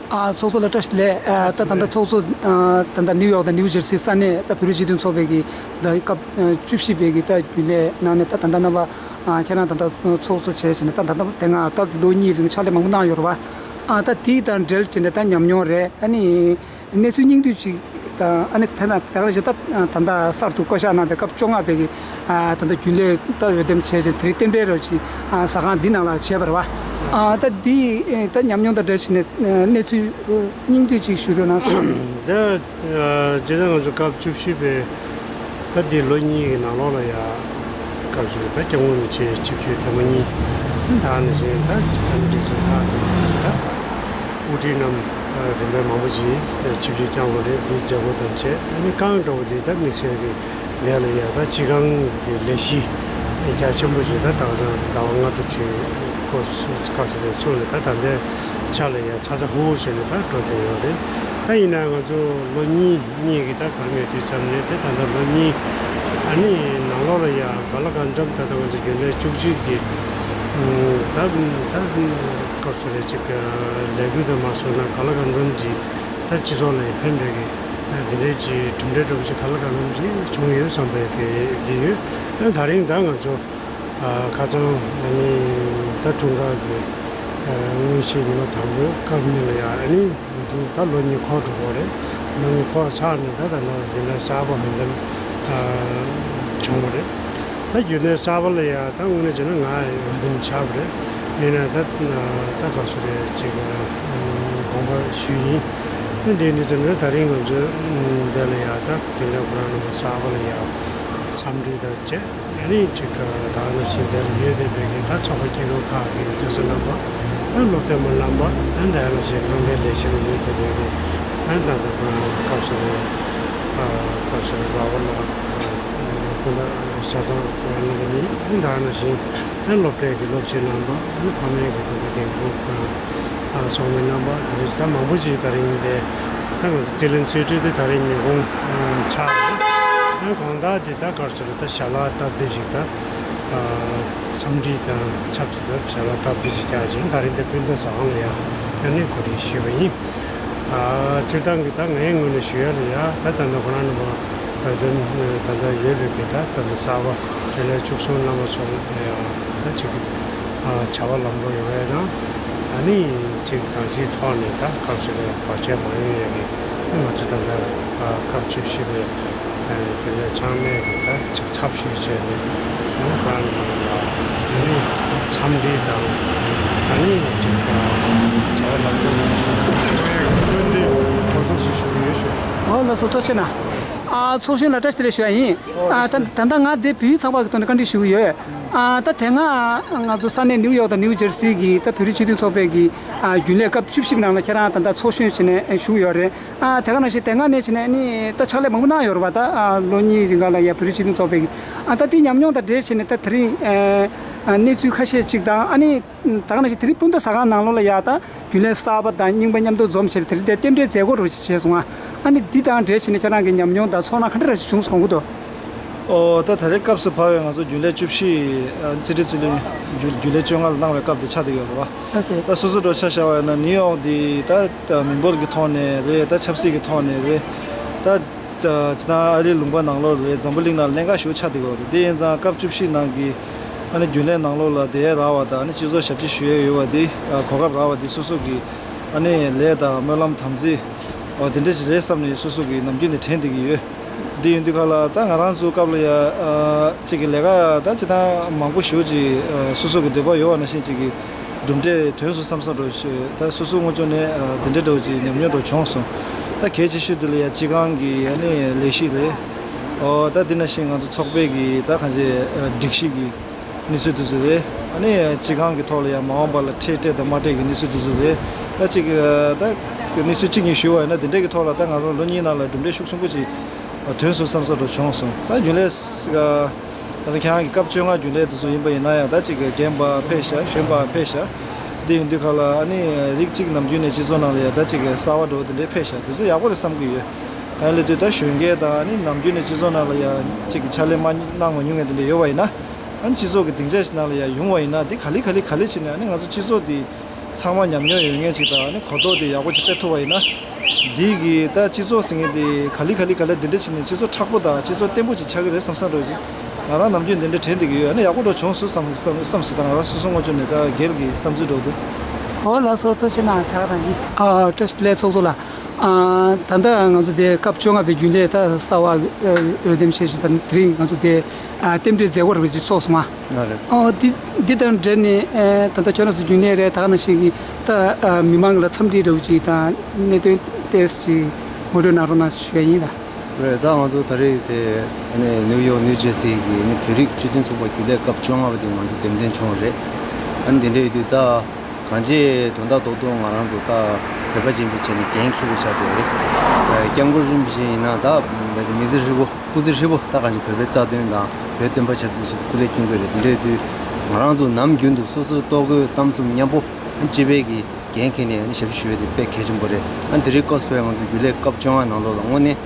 ཨ། ཚོགས་གཙོ་ལགས་བཀྲ་ཤིས་བདེ་ལེགས། ཨ། ད་ད་ལྟ་ཚོགས་གཙོ། ཨ། ད་ལྟ་ནིའུ་ཡོག་དང་ནིའུ་ཇར་སི་ས་གནས་ད་བོད་རིགས་སྤྱི་མཐུན་ཚོགས་པའི་གི་ད་སྐབས་བཅུ་བཞི་པའི་གི་ད་རྒྱུན་ལས་ནང་ནས་ད་ད་ལྟ་རྣམ་པ། ཨ། ཁྱེད་རང་ད་ལྟ་ཚོགས་གཙོ་བྱས་བྱས་ནས་ད་ད་ལྟ་དེ་སྔ་ད་ལོ་གཉིས་རིང་ཕྱག་ལས་མང་པོ་གནང་ཡོད་རེད་བ། ཨ། ད་དེ་དང་འབྲེལ་བྱས་ནས་ད་ཉམས་མྱོང་རེད། ཨ་ནི། གནས་ཚུལ་སྙིང་བསྡུས་ཅིག་དང་། ཨ་ནི་དེ་ན་དེ་ག་ཞིག་ད་ད་ལྟ་གསར་དུ་བསྐོ་བཞག་གནང་བའི་སྐབས་བཅོ་ལྔ་པའི་གི། ཨ། ད་ལྟ་རྒྱུན་ལས་ད་འོས་འདེམས་བྱས་ཅིང་དེ་རིང་གཏན་འབེབས་རོགས་ཅིག་ཨ། ཟ་ཁང་འདི་ནང་ལ་བྱས་པ་རེད་བ། ཨ། ད་འདི་ད་ཉམས་མྱོང་དང་འབྲེལ་བྱས་ནས་གནས་ཚུལ་སྙིང་བསྡུས་ཅིག་ཞུ་རོགས་གནང་ཟེར། ད་སྤྱིར་བཏང་ང་ཚོ་སྐབས་བཅུ་བཞི་པའི་ད་འདི་ལོ་གཉིས་ཀྱི་ནང་ལོགས་ལ་ཡ། སྐབས་སུ་ད་སྐྱབས་མགོན་རིན་པོ་ཆེ་ཆིབས་བསྒྱུར་ཐེངས་མ་གཉིས། ད་ནང་བཞིན་ད་ཨ་ནི་འདི་ཚོ་ད་ད་དབུ་ཁྲིད་རྣམས་རིམ་པས་མང་པོ་ཞིག་ཆིབས་བསྒྱུར་བསྐྱངས་པ་རེད། འདིའི་མཛད་སྒོ་དང་བཅས། ཨ་ནི་རྐང་འདྲ་བོ་འདི་ད་དམིགས་བསལ་གྱི་ལས་ལ་ཡ་ད་སྤྱི་ཁང་གི་ལས་གཞི་རྒྱ་ཆེན་པོ་ཞིག་ད་དེང་སང་ཟླ་བ་ལྔ་དྲུག་ཅིག་སྐབས་སུ་རེ་ཚུགས་ནས་ད་ད་ལྟའི་ཆ་ལ་ཡ་ཚ་ཚ་ཧུར་ཧུར་བྱས་ནས་ད་འགྲོ་བསྡད་ཡོད་རེད། ད་ཡིན་ན་ང་ཚོ་ལོ་གཉིས་གཉིས་ཀྱི་ད་བར་མའི་དུས་ཙམ་ནས་དེ་ད་ལྟ་ལོ་གཉིས། ཨ་ནི་ནང་ལོགས་ལ་ཡ་ག་ལ་གང་འཚམ་ད་ལྟ་ང་ཚོ་རྒྱུན་ལས་བཅུ་གཅིག་གི་ད་ད་སྐབས་སུ་རེ་ཅིག་ལས་འགུལ་དུ་མ་སོང་ན་ག་ལ་གང་འཚམ་ཅིག་ད་སྤྱི་ཚོགས་ལ་ཡ་ཕན་པའི་གི་འདི་འདྲའི་ཅིག་གྲུབ་འབྲས་འདྲ་པོ་ཅིག་ག་ལ་གང་འཚམ་ཅིག་བྱུང་ཡོད་བསམ་པའི་གི་འདི་ཡོད། ཨ། ད་རིང་ད་ང་ཚོ། ཨ། ཁ་སང་ཨ་ནི་ད་འཁྲུངས་སྐར་གྱི་ཨ་སྔོན་ཆད་ཉི་མ་དང་པོའི་སྐབས་ཉིན་ལ་ཡ། ཨ་ནི་ད་ལོ་གཉིས་འཁོར་འགྲོ་གི་རེད། ལོ་གཉིས་འཁོར་ཚར་ནས་ད་ད་ལྟ་རྒྱུན་ལས་གསར་པ་འོས་འདེམས་ཨ་བྱུང་བ་རེད། ད་རྒྱུན་ལས་གསར་པ་ལ་ཡ་ད་དངོས་གནས་བྱས་ན་ང་འོས་འདེམས་བྱས་པ་རེད། ཡིན་ན་ད་ད་ག་སུ་རེད་ཅིག་དགོངས་པ་ཞུས་ཡིན། ཨ་ནི་འདི་འདི་ཚོ་ནི་ད་རིང་ང་ཚོའི་འདི་ལ་ཡ་ད་རྒྱུན་ལས་ཁོ་རང་རྣམ་པ་གསར་པ་ལ་ཡ་འཚམས་འདྲི་དང་བཅས། ཨ་ནི་ཅིག་ད་ནང་བཞིན་དེར་ཡོད་བསྡད་པའི་གི་ད་ཚོགས་པ་སྐྱིད་སྡུག་ཁག་གི་མཛད་གཙོ་རྣམ་པ། ཨ་སློབ་སྟོན་པ་རྣམ་པ། ཨ་ད་ནང་བཞིན་ཁང་པའི་ལས་བྱེད་ལ་ཡོད་བསྡད་པའི་གི། ཨ་ད་ད་ཁོ་རང་སྐབས་སུ་རེད། ཨ་སྐབས་སུ་རེད་ར་བ་ལ། ཨ་སྤུན་ཟླ་ཤ་ཚང་ཁོ་རང་རྣམ་པ་གཉིས། ཨ་ད་ནང་བཞིན་ཨ་སློབ་གྲྭའི་གི་སློབ་སྤྱི་རྣམ་པ། ཨ་ཕ་མའི་གི་ད་གི་འགན་ཁུར་ཁོ་རང་། ཨ་ཚོགས་མི་རྣམ་པ་དེ་རེད། ད་མང་པོ་ཞིག་ད་རིང་དེ་ད་ང་ཚོ་རྩིས་ལེན་རྩིས་སྤྲོད་དེ་ད་རིང་ཉིན་གུང་ཨ་ཆགས་རེད། ཨ་དགོང་དག་དེ་ད་ག་རེ་ཟེར་ད་ཞལ་ལག་སྟབས་བདེ་ཞིག་ད་ཨ་འཚམས་འདྲི་དང་ཆབས་ཅིག་ད་ཞལ་ལག་སྟབས་བདེ་ཞིག་རྒྱག་ཅིང་ད་རིང་དེ་སྤུན་ཟླ་ཟ་ཁང་ལ་ཡང་ད་ནི་གོ་སྒྲིག་ཞུས་པ་ཡིན། ཨ་སྤྱིར་བཏང་གི་ད་ངའི་ངོས་ནས་ཞུ་ཡ་ལ་ཡ་ད་ད་ནི་ཁོ་རང་རྣམ་པ་ད་དོན་ད་ད་ཡོད་པའི་གི་ད་ད་ནི་གསར་པ་དེ་ལས་བཅུ་གསུམ་རྣམ་པ་ཚོ་ལ་ཡང་ད་ཅིག་ཨ་བྱ་བ་ལམ་འགྲོ་ཡོང་ཡ་དང་། ཨ་ནི་ཅིག་གང་ཅིའི་ཐོག་ནས་ད་སྐབས་སུ་ལ་བར་ཆད་མ་ཡོང་ཡ་གི་ང་ཚོ་ད་ལྟ་སྐབས་བཅུ་བཞི་པའི་དེ་ལས་ཚང་མས་གི་ད་ཅིག་ཚབ་ཞུས་བྱས་ནས་ཨ་ནི་ཁོ་རང་ལ་ཡ་ཨ་ནི་འཚམས་འདྲི་དང་ཨ་ནི་ཅིག་བྱ་བ་ལམ་འགྲོ་སྐུལ་འདེད་གོ་སྐབས་སུ་ཞུ་གི་ཡོད་ཞུ། ཨོ་ལགས་སོ་ཐུགས་རྗེ་ཆེ་གནང་། ཨ་ཚོགས་གཞོན་ལ་བཀྲ་ཤིས་བདེ་ལེགས་ཞུ་ཡ་ཡིན། ཨ་ད་ད་ལྟ་ང་འདི་བོད་ཡིག་ཚགས་པར་གྱི་ཐོག་ནས་བཀའ་འདྲི་ཞུ་གི་ཡོད། ཨ་ད་དེ་སྔ་ང་ཚོ་ས་གནས་ནིའུ་ཡོག་དང་ནིའུ་ཇར་སི་གི་ད་བོད་རིགས་སྤྱི་མཐུན་ཚོགས་པའི་གི་ཨ་རྒྱུན་ལས་སྐབས་བཅུ་བཞི་པའི་ནང་ལ་ཁྱེད་རང་ད་ལྟ་ཚོགས་གཞོན་བྱས་ནས་བཞུགས་ཡོད་རེད། ཨ་དེ་ག་ནང་བཞིན་དེ་སྔ་ནས་བྱས་ནས་ནི་ད་ཕྱག་ལས་མང་པོ་གནང་ཡོད་རེད་པ། ད་ཨ་ལོ་གཉིས་རིང་ག་ལ་ཡ་བོད་རིགས་སྤྱི་མཐུན་ཚོགས་པའི་གི་ཨ་ད་དེ་ཉམས་མྱོང་དང་འབྲེལ་བྱས་ནས་ད་དེ་རིང་ཨ་གནས་ཚུལ་ཁ་ཤས་ཅིག་དང་ཨ་ནི། ད་ག་ནང་བཞིན་དེ་རིང་སྤུན་ཟླ་ཟ་ཁང་ནང་ལོགས་ལ་ཡ་ད་རྒྱུན་ལས་གསར་པ་དང་རྙིང་པ་མཉམ་དུ་འཛོམས་བྱས་དེ་རིང་དེ་རྟེན་འབྲེལ་མཛད་སྒོ་རུ་བྱས་སོང་ང་། ཨ་ནི་འདི་དང་འབྲེལ་བྱས་ནས་ཁྱེད་རང་གི་ཉམས་མྱོང་དང་ཚོར་སྣང་ག་འདྲ་ར་ཞིག་བྱུང་སོང་གི་འདུག་ཨོ་ད་ད་རེས་སྐབས་སུ་བབས་པའི་ང་ཚོ་རྒྱུན་ལས་བཅུ་བཞི་ཨ་རྩིས་ཁྲའི་རྩིས་ལེན་རྒྱུན་རྒྱུན་ལས་བཅོ་ལྔ་ལ་གནང་བའི་སྐབས་དེ་ཆགས་བསྡད་ཡོད་རེད་བ། ད་སོ་སོ་འགྲོ་ཆ་བཞག་པ་ཡིན་ན་ནིའུ་ཡོག་འདི་ད་མི་འབོར་གྱི་ཐོག་ནས་རེད། ད་ཆབ་སྲིད་ཀྱི་ཐོག་ནས་རེད། ད། ཅ་ཅི་ད་ཨ་རིའི་ལུང་པ་ནང་ལོགས་རེད། འཛམ་བུ་གླིང་ནང་གནད་འགག་ཞེ་པོ་ཆགས་བསྡད་ཡོད་རེད། དེ་ཡིན་ཙང་སྐབས་བཅུ་བཞི་ནང་གི་ཨ་ནི་རྒྱུན་ལས་ནང་ལོགས་ལ་བསྡད་ཡ་རག་པ་དང་ཨ་ནི་སྤྱི་ཚོགས་ཞབས་ཕྱི་ཞུ་ཡ་ཡོད་པ་དེ་ཨ་གོ་སྐབས་རག་པ་དེ་སོ་སོ་གི་ཨ་ནི་ལས་དང་སྨོན་ལམ་དམ་ཚིག་ཨ་དེ་འདྲ་ཞིག་རེད་བསམ་ནས་སོ་སོ་གི་ནམ་རྒྱུན་ནས་དྲན་བསྡད་ཀྱི་ཡོད། དེ་ཡིན་དུས་ག་ལ་ད་ང་རང་ཚོ་སྐབས་ལ་ཡ་ཨ་གཅིག་གི་ལས་ཀ་ད་ཅི་ད་མང་པོ་ཞེ་པོ་ཅིག་ཨ་སོ་སོ་གི་འདོད་པ་ཡོད་པ་ནང་བཞིན་གཅིག་གི་གྲུབ་འབྲས་ཐོན་སོང་བསམ་བསམ་འདྲ་བོ་ཞིག་ད་སོ་སོ་དངོས་བྱུང་ནས་ཨ་དེ་འདྲ་འདྲ་བོ་ཅིག་ཉམས་མྱོང་འདྲ་བོ་བྱུང་སོང་། ད་གལ་ཆེ་ཤོས་དེ་ལ་ཡ་སྤྱི་ཁང་གི་ཨ་ནི་ལས་གཞི་རེད། ཨོ་ད་དེ་ནང་བཞིན་ང་ཚོ་ཚོགས་པའི་གི་ད་གང་ཅི་ཨ་སྒྲིག་གཞི་གི་གནས་ཚུལ་དེ་ཚོ་རེད། ཨ་ནི་སྤྱི་ཁང་གི་ཐོག་ལ་ཡ་མ་འོངས་པ་ལ་ཁྲལ་སྤྲད་དང་མ་སྤྲད་ཀྱི་གནས་ཚུལ་དེ་ཚོ་རེད། ད་ཅིག་ཨ་ད་གནས་ཚུལ་གཅིག་གཉིས་ཞུས་པ་ཡིན་ན་དེ་འདྲ་གི་ཐོག་ལ་ད་ང་རང་ལོ་གཉིས་ནང་ལ་གྲུབ་འབྲས་ཤུགས་ཆེན་པོ་ཅིག་ཐོན་སོང་བསམ་བསམ་འདྲ་བྱུང་སོང་། ད་རྒྱུན་ལས་ཨ། ད་ལྟ་ཁྱེད་རང་གི་སྐབས་བཅོ་ལྔ་རྒྱུན་ལས་དེ་ཚོ་ཡིན་པ་ཡིན་ན་ཡང་ད་ཅིག་རྒན་པ་ཕེབས་ཤག་གཞོན་པ་ཕེབས་ཤག་འདི་ཡིན་དུས་ག་ལ་ཨ་ནི་རིགས་གཅིག་ནམ་རྒྱུན་ནས་སྤྱི་ཚོགས་ནང་ལ་ཡང་ད་ཅིག་གསར་བ་འདྲ་བོ་དེ་འདྲས་ཕེབས་ཤག་དེ་ཚོ་ཡག་པོ་རེད་བསམ་གྱི་ཡོད། ད་ལས་དུས་ད་གཞོན་སྐྱེས་དང་ཨ་ནི་ནམ་རྒྱུན་ནས་སྤྱི་ཚོགས་ནང་ལ་ཡང་ཅིག་ཕྱག་ལས་མ་གནང་མ་མྱོང་མཁན་དེ་འདྲས་ཡོད་པ་ཡིན་ན། ཨ་ནི་སྤྱི་ཚོགས་ཀྱི་སྡིངས་ཆ་ཞིག་ནང་ལ་ཡང་ཡོང་བ་ཡིན་ན་འདི་ག་ལེ་ག་ལེ་ག་ལེ་བྱས་ནས་ཨ་ནི་ང་ཚོ་སྤྱི་ཚོགས་འདི། ཚང་མ་ཉམས་མྱོང་ཡོད་མཁན་ཅིག་དང་ཨ་ནི་གོ་རྟོགས་དེ་ཡག་པོ་ཅིག་སྤེལ་ཐུབ་པ་ཡིན་ན། འདི་གི་ད་སྤྱི་ཚོགས་ཟེར་མཁན་དེ་ག་ལེ་ག་ལེ་ག་ལེ་འདི་འདྲ་བྱས་ནས་སྤྱི་ཚོགས་མཁྲེགས་པོ་དང་སྤྱི་ཚོགས་བརྟན་པོ་ཅིག་ཆགས་ཀྱི་རེད་བསམ་བསམ་འདྲ་བོ་ཅིག་ང་རང་ནམ་རྒྱུན་འདི་འདྲ་དྲན་བསྡད་ཀྱི་ཡོད། ཨ་ནི་ཡག་པོ་འདྲ་བྱུང་སོང་བསམ་བསམ་བསམ་སོང་། ད་ང་རང་སོ་སོ་དངོས་བྱུང་ནས་ད་སྒེར་གྱི་བསམ་ཚུལ་འདྲ་བོ་འདུག་ཨོ་ལགས་སོ་ཐུགས་རྗེ་གནང་། ད་ག་རང་ཡིན། ཨ་བཀྲ་ཤིས་བདེ་ལེགས་ཚོགས་གཙོ་ལགས། ཨ་ད་ལྟ་ང་ཚོ་དེ་སྐབས་བཅོ་ལྔ་པའི་རྒྱུན་ལས་ད་གསར་བ་འོས་འདེམས་བྱས་ཤིང་ད་དེ་རིང་ང་ཚོ་དེ་ཨ་རྟེན་འབྲེལ་མཛད་སྒོ་རེ་ཅིག་ཚོགས་སོང་ང་། ང་རེད། ཨོ་འདི་འདི་དང་འབྲེལ་ནས་ཨེ་ད་ལྟ་ཁྱོད་རང་ཚོ་རྒྱུན་ལས་རེད། ད་ག་ནང་བཞིན་གྱི་ད་ཨ་མི་མང་ལ་འཚམས་འདྲི་འདྲ་བོ་ཅིག་དང་གནད་དོན་ཏོག་ཙམ་ཅིག་ངོ་སྤྲོད་གནང་རོགས་གནང་ཞུ་ཡ་ཡིན་ལ། རེད། ད་ང་ཚོ་ད་རེས་དེ་ཨ་ནི་ནིའུ་ཡོག་ནིའུ་ཇར་སི་གི་ཨ་ནི་བོད་རིགས་སྤྱི་མཐུན་ཚོགས་པ་རྒྱུན་ལས་སྐབས་བཅོ་ལྔ་པ་དེ་ང་ཚོ་འདེམས་ཐོན་བྱུང་བ་རེད། ཨ་ནི་འདི་འདྲ་ཡོད་དུས་ད། གང་ཅི་དོན་དག་རྡོག་རྡོག་ང་རང་ཚོ་ད་བོད་པ་ཡིན་པའི་ཆ་ནས་འགན་འཁྱེར་དགོས་ཆགས་བསྡད་རེད། ད་སྐྱབས་མགོན་རིན་པོ་ཆེ་ཡིན་ན་ད་ད་ཅི་མི་ཚེ་ཧྲིལ་པོ་སྐུ་ཚེ་ཧྲིལ་པོ་ད་གང་ཅི་བོད་པའི་རྩ་དོན་དང་བོད་བསྟན་པ་ཆབ་སྲིད་ཆེད་དུ་སྐུ་ལས་བསྐྱོན་དགོས་རེད། དེ་འདྲ་ཡོད་དུས་ང་རང་ཚོ་ནམ་རྒྱུན་དུ་སོ་སོའི་ལྟོ་གོས་གཏམ་གསུམ་མཉམ་པོ་སྤྱི་པའི་གི་འགན་འཁྱེར་ནས་ཨ་ནི་ཞབས་ཞུ་ཞུ་ཡ་དེ་དཔེ་གལ་ཆེན་པོ་རེད། ཨ་ནི་དེ་རིང་ཀོས་པའི་ང་ཚོ་རྒྱུན་ལས་སྐབས་བཅོ་ལྔ་ནང་ལོགས་ལ་དངོས་གནས་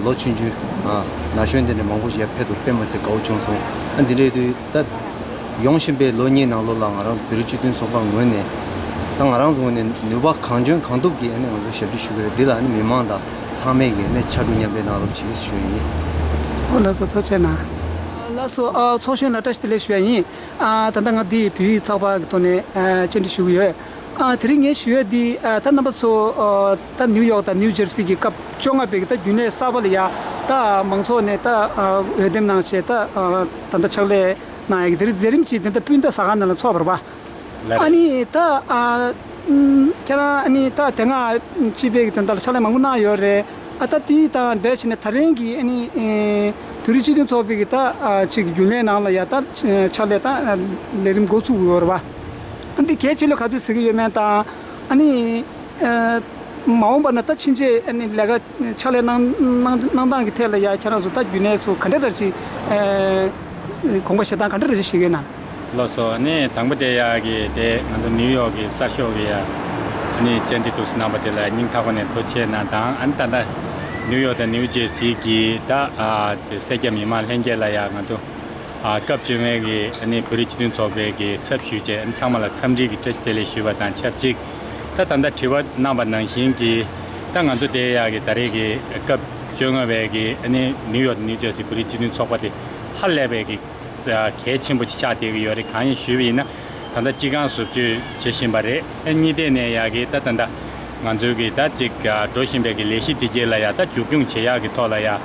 ལོ་ཆུང་ཆུང་ན་གཞོན་དེ་འདྲ་མང་པོ་ཞིག་ཡར་ཕེབས་འདུག་དཔེ་མི་སྲིད་དགའ་བོ་བྱུང་སོང་། ཨ་འདི་འདྲ་ཡོད་དུས་ད། ཡོང་བཞིན་པའི་ལོ་གཉིས་ནང་ལོགས་ལ་ང་རང་ཚོ་བོད་རིགས་སྤྱི་མཐུན་ཚོགས་པ་ངོས་ནས་ད་ང་རང་ཚོ་ངོས་ནས་ནུས་པ་གང་འཇོན་གང་ཐུབ་ཀྱིས་ཨ་ནི་ང་ཚོ་ཞབས་ཕྱི་ཞུ་གི་རེད། འདི་ལ་ཨ་ནི་མི་མང་དང་ཚང་མས་ཀྱིས་ཨ་ནི་ཕྱར་གྲུ་མཉམ་འདེགས་གནང་རོགས་བྱེད་ཞུ་ཡི་ཡིན། ཨོ་ལགས་སོ་ཐུགས་རྗེ་གནང་། ལགས་སོ། ཨ་ཚོགས་གཞོན་ལ་བཀྲ་ཤིས་བདེ་ལེགས་ཞུ་ཡ་ཡིན། ཨ་ད་ལྟ་ང་འདི་བོད་ཡིག་ཚགས་པར་གྱི་ཐོག་ནས་ཨ་བཅར་འདྲི་ཞུ་གི་ཡོད། ཨ་དེ་རིང་ངས་ཞུ་ཡ་འདི་ཨ་ད་རྣམ་པ་ཚོ་ཨ་ད་ནིའུ་ཡོག་དང་ནིའུ་ཇར་སི་གི་སྐབས་བཅོ་ལྔ་པའི་གི་ད་རྒྱུན་ལས་གསར་པ་ལ་ཡ་ད་མང་ཚོགས་ནས་ད་ཨ་འོས་འདེམས་གནང་བྱས་ད་ཨ་ད་ལྟ་ཕྱག་ལས་གནང་ཡ་གི་དེ་རིང་མཛད་རིམ་ཅིག་དེ་འདྲ་སྤུན་ཟླ་ཟ་ཁང་ནང་ལ་ཚོགས་པ་རེད་པ། ལགས་རེད། ཨ་ནི་ད་ཨ་ཨུམ་ཁྱེད་རང་ཨ་ནི་ད་དེ་སྔ་སྤྱི་པའི་གི་དོན་དག་ལ་ཕྱག་ལས་མང་པོ་གནང་ཡོད་རེད། ཨ་ད་དེ་དང་འབྲེལ་བྱས་ནས་ད་རིང་གི་ཨ་ནི་ཨེ་ བོད་རིགས་སྤྱི་མཐུན་ཚོགས་པའི་གི་ད་ཨ་ཅིག་རྒྱུན་ལས་ནང་ལ་ཡ་ད་ཕྱག་ལས་ད་ལས་རིམ་འགོ་ཚུགས་ཡོད་རེད་བ། ཨ་འདི་གལ་ཆེ་ལོས་ག་ཚོད་ཟེར་གི་ཡོད་མེད་དང་། ཨ་ནི་ཨ་མ་འོངས་པ་ན་ད་ཕྱིན་ཆད་ཨ་ནི་ལས་ཀ་ཕྱག་ལས་གནང་གནང་གནང་སྟངས་ཀྱི་ཐད་ལ་ཡ་ཁྱེད་རང་ཚོ་ད་རྒྱུན་ལས་ཚོ་ག་འདྲ་ར་ཅིག་ཨ་དགོངས་པ་བཞེས་སྟངས་ག་འདྲ་ར་ཅིག་བཞེས་གི་ཡོད་ན། ལགས་སོ། ཨ་ནི་དང་པོ་དེ་ཡག་གི་དེ་ང་ཚོ་ནིའུ་ཡོག་གི་གསར་ཤོག་གི་ཡ་ཨ་ནི་བཅར་འདྲི་འདུག་སེ་གནང་པ་དེ་ལ་སྙིང་ཐག་པ་ནས་ཐུགས་རྗེ་ཆེ་གནང་དང་། ཨ་ནི་ད་ལྟ་ནིའུ་ཡོག་དང་ནིའུ་ཇེར་སི་གི་ད་ཨ་དེ་སེར་སྐྱ་མི་མང་ལྷན་རྒྱས་ལ་ཡ་ང་ཚོ་ཨ་སྐབས་བཅོ་ལྔའི་གི་ཨ་ནི་བོད་རིགས་སྤྱི་མཐུན་ཚོགས་པའི་གི་ཚབ་ཞུས་བྱས། ཨ་ནི་ཚང་མ་ལ་འཚམས་འདྲི་གི་བཀྲ་ཤིས་བདེ་ལེགས་ཞུས་པ་དང་ཆབས་ཅིག་ད་ད་ལྟ་དྲི་བ་གནང་པ་ནང་བཞིན་གི་ད་ང་ཚོ་དེ་ཡག་གི་ད་རེས་གི་སྐབས་བཅོ་ལྔ་པའི་གི་ཨ་ནི་ནིའུ་ཡོག་དང་ནིའུ་ཇེར་སི་བོད་རིགས་སྤྱི་མཐུན་ཚོགས་པ་དེ་ཧ་ལས་པའི་གི་གལ་ཆེན་པོ་ཅིག་ཆགས་བསྡད་ཀྱི་ཡོད་རེད། གང་ཡིན་ཞུས་པ་ཡིན་ན། ད་ལྟ་སྤྱི་ཁང་བཟོ་བཅོས་བྱེད་བཞིན་པ་རེད། ཨ་གཉིས་ཐད་ནས་ཡག་གི་ད་ད་ལྟ་ང་ཚོའི་གི་ད་ཅིག་འགྲོ་བཞིན་པའི་གི་ལས་གཞི་དེ་གྱད་ལ་ཡ་ད་མཇུག་སྐྱོང་བྱེད་ཡག་གི་ཐོག་ལ་ཡ་ཨ་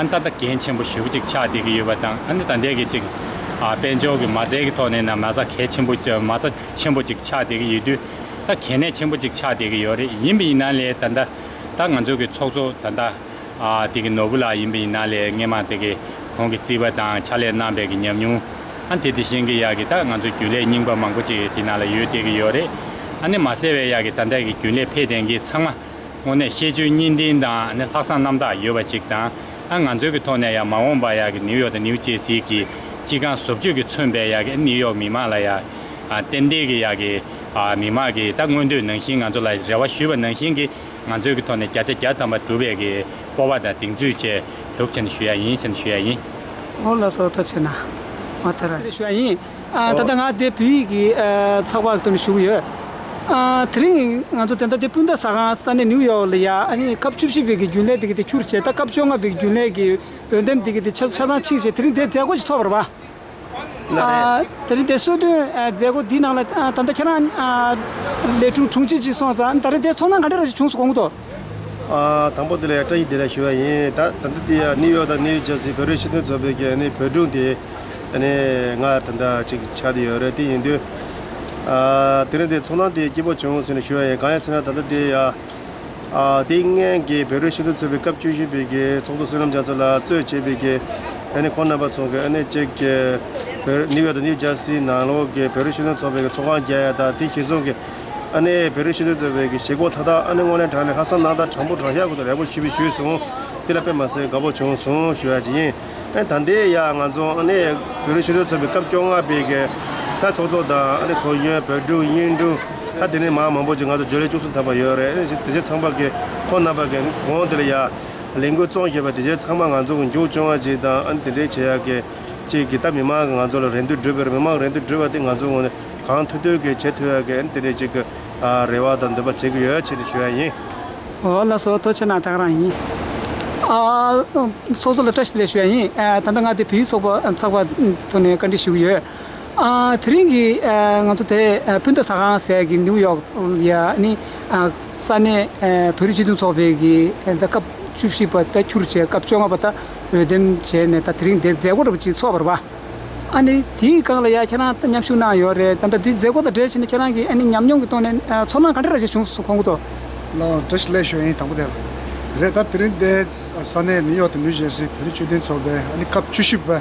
ད་ལྟ་འགན་ཆེན་པོ་ཞེ་པོ་ཅིག་ཆགས་བསྡད་ཀྱི་ཡོད་པ་དང་། ཨ་ནི་ད་ལྟའི་གི་ཅིག་ཨ་དཔལ་འབྱོར་གི་མ་རྩའི་གི་ཐོག་ནས་ན་མ་རྩ་གལ་ཆེན་པོ་མ་རྩ་ཆེན་པོ་ཅིག་ཆགས་བསྡད་ཀྱི་ཡོད་དུས། ད་གལ་གནད་ཆེན་པོ་ཅིག་ཆགས་བསྡད་ཀྱི་ཡོད་རེད། ཡིན་པ་ཡིན་ན་ལས་ད་ལྟ་ད་ང་ཚོའི་གི་ཚོགས་གཙོ་ད་ལྟ་ཨ་དེ་གི་ནོར་བུ་ལགས་ཡིན་པ་ཡིན་ན་ལས་སྔས་མ་དེ་གི་ཁོང་གི་རྩིས་པ་དང་ཕྱག་ལས་གནང་པའི་གི་ཉམས་མྱོང་། ཨ་དེ་དེ་བཞིན་གི་ཡག་གི་ད་ང་ཚོ་རྒྱུན་ལས་རྙིང་པ་མང་པོ་ཅིག་དེ་ནང་ལ་ཡོད་བསྡད་ཀྱི་ཡོད་རེད། ཨ་ནི་མ་ཟད་པའི་ཡག་གི་ད་ལྟ་གི་རྒྱུན་ལས་ཕེབས་བསྡད་མཁན་ཚང་མ་དངོས་གནས་ཤེས་བརྗོད་གཉིས་ལྡན་དང་ཨ་ནི་ལྷག་བསམ་རྣམ་དག་ཡོད་པ་ཅིག་དང་། ཨ་ང་ཚོའི་གི་ཐོག་ནས་ཡང་མ་འོངས་པ་ཡག་གི་ནིའུ་ཡོག་དང་ནིའུ་ཇེར་སི་གི་སྤྱི་ཁང་བཟོ་བཅོས་ཀྱིས་མཚོན་པའི་ཡག་གི་ནིའུ་ཡོག་མི་མང་ལ་ཡ་ཨ་ཏན་ཏན་གི་ཡག་གི་ཨ་མི་མང་གི་ད་མངོན་འདོད་ནང་བཞིན་ང་ཚོ་ལ་རེ་བ་ཞུས་པ་ནང་བཞིན་གི་ང་ཚོའི་གི་ཐོག་ནས་བརྒྱ་ཆ་བརྒྱ་ཐམ་པ་འགྲུབ་པའི་གི་སྤོབས་པ་དང་གདེང་ཚོད་བཅས་འདུག་བྱས་ནས་ཞུ་ཡ་ཡིན་ཟེར་ནས་ཞུ་ཡ་ཡིན། ཨོ་ལགས་སོ། ཐུགས་རྗེ་གནང་། ཨོ་ད་ར་ཞུ་ཡ་ཡིན། ཨ་ད་ལྟ་ང་དེ་བོད་ཡིག་གི་ཨ་ཚགས་པར་གི་ཐོག་ནས་ཞུ་གི་ཡོད། ཨ་དེ་རིང་ང་ཚོ་དེ་འདྲ་དེ་སྤུན་ཟླ་ཟ་ཁང་ས་གནས་ནིའུ་ཡོག་ལ་ཡ་ཨ་ནི་སྐབས་བཅུ་བཞི་པའི་གི་རྒྱུན་ལས་དེ་གི་དེ་འཁྱུར་བྱས། ད་སྐབས་བཅོ་ལྔ་པའི་གི་རྒྱུན་ལས་གི་འོས་འདེམས་དེ་གི་དེ་ཆ་ཆ་ཚང་ཕྱིན་བྱས། དེ་རིང་དེ་མཛད་སྒོ་ཞིག་ཚོགས་པ་རེད་པ། ལགས་རེད། ཨ་དེ་རིང་དེ་གསོལ་སྟོན་ཨ་མཛད་སྒོ་འདིའི་ནང་ལ་ཨ་ད་ལྟ་ཁྱེད་རང་ཨ་ལས་དྲུང་དྲུང་ཆེ་ཅིག་སོང་ཙང་། ད་རེས་དེ་ཚོར་སྣང་ག་འདྲ་ར་ཞིག་བྱུང་སོང་གོང་དུ། ཨ་དང་པོ་དེ་ལ་ཡང་བཀྲ་ཤིས་བདེ་ལེགས་ཞུ་བ་ཡིན། ད་ད་ལྟ་དེ་ཡ་ནིའུ་ཡོག་དང་ནིའུ་ཇར་སི་བོད་རིགས་སྤྱི་མཐུན་ཚོགས་པའི་གི་ཨ་ནི་བོད་དྲུང་དེ་ཨ་ནི་ང་ད་ལྟ་ཅིག་ཆགས་བསྡད་ཡོད་རེད། དེ་ཡིན་དུས་ཨ་དེ་རིང་དེ་ཚོར་སྣང་དེ་སྐྱིད་པོ་བྱུང་ཟེར་ནས་ཞུ་བ་ཡིན། གང་ཡིན་ཟེར་ན་ད་ལྟ་དེ་ཡ་ཨ་དེ་སྔོན་གྱི་བོད་རིགས་སྤྱི་མཐུན་ཚོགས་པའི་སྐབས་བཅུ་བཞི་པའི་གི་ཚོགས་གཙོ་བསོད་ནམས་རྒྱ་མཚོ་ལགས་གཙོས་བྱས་པའི་གི་ཨ་ནི་ཁོང་རྣམ་པ་ཚོ་གི་ཨ་ནི་གཅིག་གི་བོད་ནིའུ་ཡོག་དང་ནིའུ་ཇར་སི་ནང་ལོགས་ཀྱི་བོད་རིགས་སྤྱི་མཐུན་ཚོགས་པའི་གི་ཚོགས་ཁང་རྒྱག་ཡ་དང་། དེ་གཞིར་བཟུང་གི་ཨ་ནི་བོད་རིགས་སྤྱི་མཐུན་ཚོགས་པའི་གི་བཞེད་སྒོ་མཐའ་དག་ཨ་ནི་དངོས་གནས་དྲང་གནས་ལྷག་བསམ་རྣམ་དག་དྲང་པོ་དྲང་གཞག་གི་ཐོག་ནས་ཡག་པོ་ཞེ་པོ་ཞུས་སོང་། དེ་ལ་དཔེ་མ་སྲིད་དགའ་པོ་བྱུང་སོང་ཞུ་ཡ་ཅིག་ཡིན། ཨ་ད་ལྟའི་ཡ་ང་ཚོ་ཨ་ནི་བོད་རིགས་སྤྱི་མཐུན་ཚོགས་པའི་སྐབས་བཅོ་ལྔ་པའི་གི་ད་ཚོགས་གཙོ་དང་ཨ་ནི་ཚོགས་གཞོན་བོད་དྲུང་དབྱིན་དྲུང་ད་དེ་ནས་མང་མང་པོ་ཅིག་ང་ཚོ་འབྱོར་ལས་བཅུ་གསུམ་ཐམ་པ་ཡོད་རེད། ཨ་ནི་དེ་ཚོ་ཚང་མ་གི་ཁོང་རྣམ་པ་གི་གོང་དེ་ལ་ཡ་ལས་འགུལ་བརྩམས་བཞག་པ་དེ་ཚོ་ཚང་མ་ང་ཚོ་གི་མཇུག་སྐྱོང་བ་ཅིག་དང་། ཨ་ནི་དེ་འདྲའི་བྱེད་ཡག་གི་ཅིག་གི་ད་མི་མང་གི་ང་ཚོ་ལ་རེ་འདུན་བསྒྲུབས་པའི་མི་མང་གི་རེ་འདུན་བསྒྲུབས་པ་དེ་ང་ཚོ་ངོས་ནས་གང་ཐུབ་ཐུབ་གི་བྱེད་ཐུབ་ཡག་གི་ཨ་ནི་དེ་འདྲའི་ཅིག་གི་ཨ་རེ་བ་དང་འདུན་པ་བྱེད་ཀྱི་ཡོད་ཅེས་དེ་ཞུ་ཡ་ཡིན། ཨོ་ལགས་སོ། ཐུགས་རྗེ་གནང་། ད་ག་རང་ཡིན། ཨ་ཚོགས་གཙོ་ལ་བཀྲ་ཤིས་བདེ་ལེགས་ཞུ་ཡ་ཡིན། ཨ་ད་ལྟ་ང་དེ་བོད་ཡིག་ཚོགས་པ་ཚགས་པར་ཐོག་ནས་བཀའ་འདྲི་ཞུ་གི་ཡོད། ཨ་དེ་རིང་གི་ཨ་ང་ཚོ་དེ་ཨ་སྤུན་ཟླ་ཟ་ཁང་ཟེར་གི་ནིའུ་ཡོག་ལ་ཡ་ཨ་ནི་ཨ་ས་གནས་ཨ་བོད་རིགས་སྤྱི་མཐུན་ཚོགས་པའི་གི་ཨ་ད་སྐབས་བཅུ་བཞི་པ་ད་འཁྱུར་བྱས། སྐབས་བཅོ་ལྔ་པ་ད་འོས་འདེམས་བྱས་ནས་ད་དེ་རིང་དེ་མཛད་སྒོ་འདྲ་པོ་ཅིག་ཚོགས་པ་རེད་པ། ཨ་ནི་དེའི་སྒང་ལ་ཡ་ཁྱེད་རང་ད་མཉམ་ཞུགས་གནང་ཡོད་རེད། ད་ལྟ་འདི་མཛད་སྒོ་དང་འབྲེལ་བྱས་ནས་ཁྱེད་རང་གི་ཨ་ནི་ཉམས་མྱོང་གི་ཐོག་ནས་ཨ་ཚོར་སྣང་ག་འདྲ་ར་ཞིག་བྱུང་སོང་གོང་དུ། ལགས་བཀྲ་ཤིས་བདེ་ལེགས་ཞུ་ཡ་ཡིན། དང་པོ་དེ་ལ་རེད། ད་དེ་རིང་འདི་ས་གནས་ནིའུ་ཡོག་དང་ནིའུ་ཇར་སི་བོད་རིགས་སྤྱི་མཐུན་ཚོགས་པའི་ཨ་ནི་སྐབས་བཅུ་བཞི་པའི་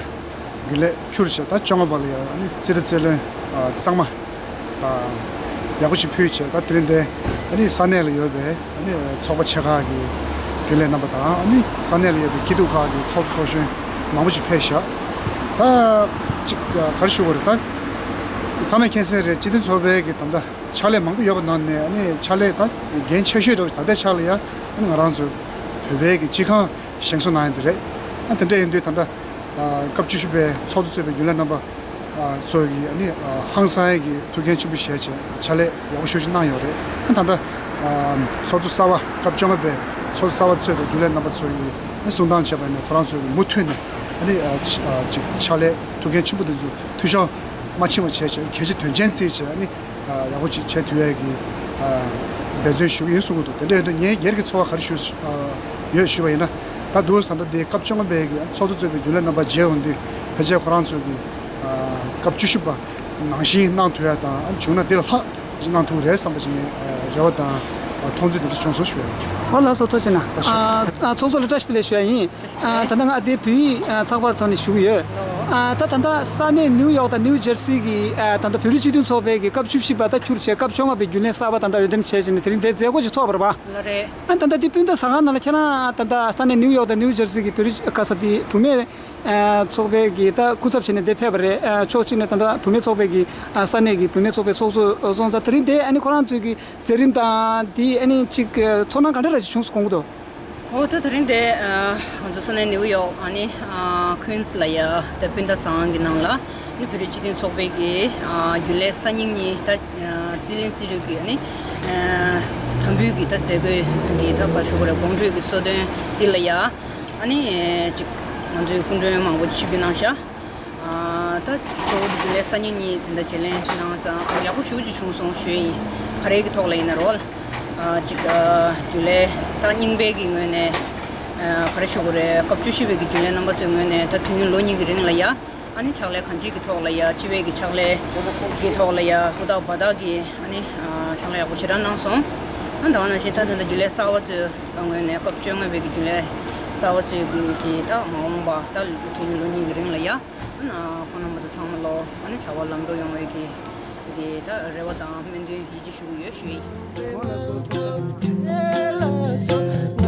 རྒྱུན་ལས་འཁྱུར་བྱས། ད་བཅོ་ལྔ་པ་ལ་ཡ་ཨ་ནི་རྩིས་ར་རྩིས་བློན་ཨ་གཙང་མ་ཨ་ཡག་པོ་ཞིག་ཕུལ་བྱས། ད་དེ་རིང་འདི་ཨ་ནི་ས་གནས་ལ་ཡོད་པའི་ཨ་ནི་ཚོགས་པ་ཆེ་ཁག་གི་རྒྱུན་ལས་རྣམ་པ་དང་། ཨ་ནི་ས་གནས་ལ་ཡོད་པའི་སྐྱིད་སྡུག་ཁག་གི་ཚོགས་གཙོ་ཚོགས་གཞོན་མང་པོ་ཞིག་ཕེབས་ཤག་ད་ཅིག་ག་རེ་ཞུ་དགོས་རེད། ད་ཚང་མས་མཁྱེན་གསལ་རེད། སྤྱི་མཐུན་ཚོགས་པའི་གི་ད་ལྟ་ཕྱག་ལས་མང་པོ་ཡོད་པ་ནང་ནས་ཨ་ནི་ཕྱག་ལས་ད་འགན་ཆེ་ཤོས་འདྲ་བོ་ད་ལྟའི་ཆ་ལ་ཡ་ཨ་ནི་ང་རང་ཚོ་བོད་པའི་གི་སྤྱི་ཁང་བཞེངས་གསོ་གནང་ཡ་འདི་རེད། ཨ་དེ་འདྲ་ཡིན་དུས་ད་ལྟ་ཨ་སྐབས་བཅུ་བཞི་པའི་ཚོགས་གཙོ་གཙོས་པའི་རྒྱུན་ལས་རྣམ་པ་ཨ་ཚོ་གི་ཨ་ནི་ཨ་ཧང་སང་ཡ་གི་ཐུགས་འགན་ཆེན་པོ་བཞེས་བྱས་ཕྱག་ལས་ཡག་པོ་ཤོས་ཤིག་གནང་ཡོད་རེད། ཨ་ད་ལྟ་ཨ་ཚོགས་གཙོ་གསར་པ་སྐབས་བཅོ་ལྔ་པའི་ཚོགས་གཙོ་གསར་པ་གཙོས་པའི་རྒྱུན་ལས་རྣམ་པ་ཚོ་གི་ཨ་གསུང་སྟངས་བྱས་པ་ཡིན་ན་ཁོ་རང་ཚོ་གི་མུ་མཐུད་ནས་ཨ་ནི་ཨ་ཅིག་ཕྱག་ལས་ཐུགས་འགན་ཆེན་པོ་དེ་ཚོ་འཐུས་ཤོར་མ་ཕྱིན་པ་བྱས་བྱས་གལ་ཆེ་དོན་ཆེན་བརྩིས་བྱས་ཨ་ནི་ཨ་ཡག་པོ་ཅིག་བྱེད་ཐུབ་ཡས་ཀྱི་ཨ་འབད་བརྩོན་ཞུ་གི་ཡིན་གསུང་གི་འདུག་དེ་འདྲ་ཡིན་དུས་ངས་སྒེར་གྱི་ཚོར་བ་ག་རེ་ཞུ་ཨ་ཡོད་ཞུས་པ་ཡིན་ན། ད་དུང་ད་ལྟ་འདི་སྐབས་བཅོ་ལྔ་པའི་གི་ཚོགས་གཙོ་གཙོས་པའི་རྒྱུན་ལས་རྣམ་པ་མཇལ་ཡོང་དུས་ཕལ་ཆེར་ཁོ་རང་ཚོ་གི་ཨ་སྐབས་བཅུ་བཞི་པ་ནང་བཞིན་གནང་ཐུབ་ཡ་དང་། ཨ་བྱུང་ན་དེ་ལས་ལྷག་ཅིག་གནང་ཐུབ་ཀྱི་རེད་བསམ་པ་ཞིག་ངས་ཨ་རེ་བ་དང་ མཐོང་ཚུལ་དེ་འདྲ་བྱུང་སོང་ཞུ་བ་ཡིན། ཧོ་ལགས་སོ། ཐུགས་རྗེ་གནང་། ཨ་ཨ་ཚོགས་གཙོ་ལ་བཀྲ་ཤིས་བདེ་ལེགས་ཞུ་ཡ་ཡིན། ཨ་ད་ལྟ་ང་འདི་བོད་ཡིག་ཨ་ཚགས་པར་ཐོག་ནས་ཞུ་གི་ཡོད། ཨ་ད་ད་ལྟ་ས་གནས་ནིའུ་ཡོག་དང་ནིའུ་ཇར་སི་གི་ཨ་ད་ལྟ་བོད་རིགས་སྤྱི་མཐུན་ཚོགས་པའི་གི་སྐབས་བཅུ་བཞི་པ་ད་འཁྱུར་བྱས་སྐབས་བཅོ་ལྔ་པའི་རྒྱུན་ལས་གསར་པ་ད་ལྟ་འོས་འདེམས་བྱས་བྱས་ནས་དེ་རིང་དེ་མཛད་སྒོ་ཅིག་ཚོགས་པ་རེད་པ། ལགས་རེད། ཨ་ད་ལྟ་འདི་སྤུན་ཟླ་ཟ་ཁང་ནང་ལ་ཁྱེད་རང་ད་ལྟ་ས་གནས་ནིའུ་ཡོག་དང་ནིའུ་ཇར་སི་གི་བོད་རིགས་ག་ས་དེ་བུད་མེད་ཨ་ཚོགས་པའི་གི་ད་སྐུ་ཚབ་བྱས་ནས་འདིར་ཕེབས་པ་རེད། ཨ་ཕྱོགས་གཅིག་ནས་ད་ལྟ་བུད་མེད་ཚོགས་པའི་གི་ཨ་ས་གནས་ཀྱི་བུད་མེད་ཚོགས་པའི་ཚོགས་གཙོ་སོང་ཙང་། དེ་རིང་དེ་ཨ་ནི་ཁོ་རང་ཚོའི་གི་མཛད་རིམ་དང་དེ་ཨ་ནི་གཅིག་ཚོར་སྣང་ག་འདྲ་ར་ཅིག་བྱུང་སོང་གོ་དོ། ཨོ་ད་དེ་རིང་དེ་ཨ་ང་ཚོ་ས་གནས་ནིའུ་ཡོག་ཨ་ནི་ཨ་ཁུན་སི་ལ་ཡ་དེ་སྤུན་ཟླ་ཟ་ཁང་གི་ནང་ལ་ཨ་ནི་བོད་རིགས་སྤྱི་མཐུན་ཚོགས་པའི་གི་ཨ་རྒྱུན་ལས་གསར་རྙིང་གཉིས་ད་ཨ་རྩིས་ལེན་རྩིས་སྤྲོད་ཀྱི་ཨ་ནི་ཨ་དམ་འབུལ་གྱི་ད་མཛད་སྒོའི་གི་ད་ག་ཞུ་དགོས་རེད། དགོང་དྲོའི་གི་གསོལ་སྟོན་འདི་ལ་ཡ། ཨ་ནི་ཅིག་ང་ཚོའི་སྐུ་མགྲོན་མང་པོ་ཆིབས་བསྒྱུར་གནང་ཤག་ཨ་ད་གཙོ་བོ་རྒྱུན་ལས་གསར་རྙིང་གཉིས་དེ་འདྲ་བརྗེ་ལེན་གནང་ཙང་ཡག་པོ་ཞེ་པོ་ཅིག་བྱུང་སོང་ཞུ་ཡིན། ག་རེ་གི་ཐོག་ལ་ཡིན་ན་རོལ་ཨ་ཅིག་ཨ་རྒྱུན་ལས་ད་རྙིང་པའི་གི་ངོས་ནས་ཨ་ག་རེ་ཞུ་དགོས་རེད། སྐབས་བཅུ་བཞི་པའི་གི་རྒྱུན་ལས་རྣམ་པ་ཚོའི་ངོས་ནས་ད་དུས་ཡུན་ལོ་གཉིས་ཀྱི་རིང་ལ་ཡ། ཨ་ནི་ཕྱག་ལས་གང་ཅིའི་གི་ཐོག་ལ་ཡ། སྤྱི་པའི་གི་ཕྱག་ལས་གི་ཐོག་ལ་ཡ་ཧུར་ཐག་འབད་ཐག་གི་ཨ་ནི་ཨ་ཕྱག་ལས་ཡག་པོ་ཞེ་དྲག་གནང་སོང་། ཨ་ད་ག་ནང་བཞིན་ད་ད་ལྟ་རྒྱུན་ལས་གསར་པ་ཚོའི་ངོས་ནས་སྐབས་བཅོ་ལྔ་པའི་གི་རྒྱུན་ལས་གསར་པ་ཚོའི་གི་གི་ད་མ་འོངས་པ་ད་དུས་ཡུན་ལོ་གཉིས་ཀྱི་རིང་ལ་ཡ། ཨ་ནི་ཁོང་རྣམ་པ་ཚོ་ཚང་མ་ལོ་ཨ་ནི་བྱ་བ་ལམ་འགྲོ་ཡོང་བའི་གི་གི་ད་རེ་བ་དང་སྨོན་འདུན་ཡིད་ཆེས་ཞུ་གི་ཡོད་ཞུ་ཡིན། ཁོང་ལ་སོ་ཐུགས་རྗེ་ཆེ།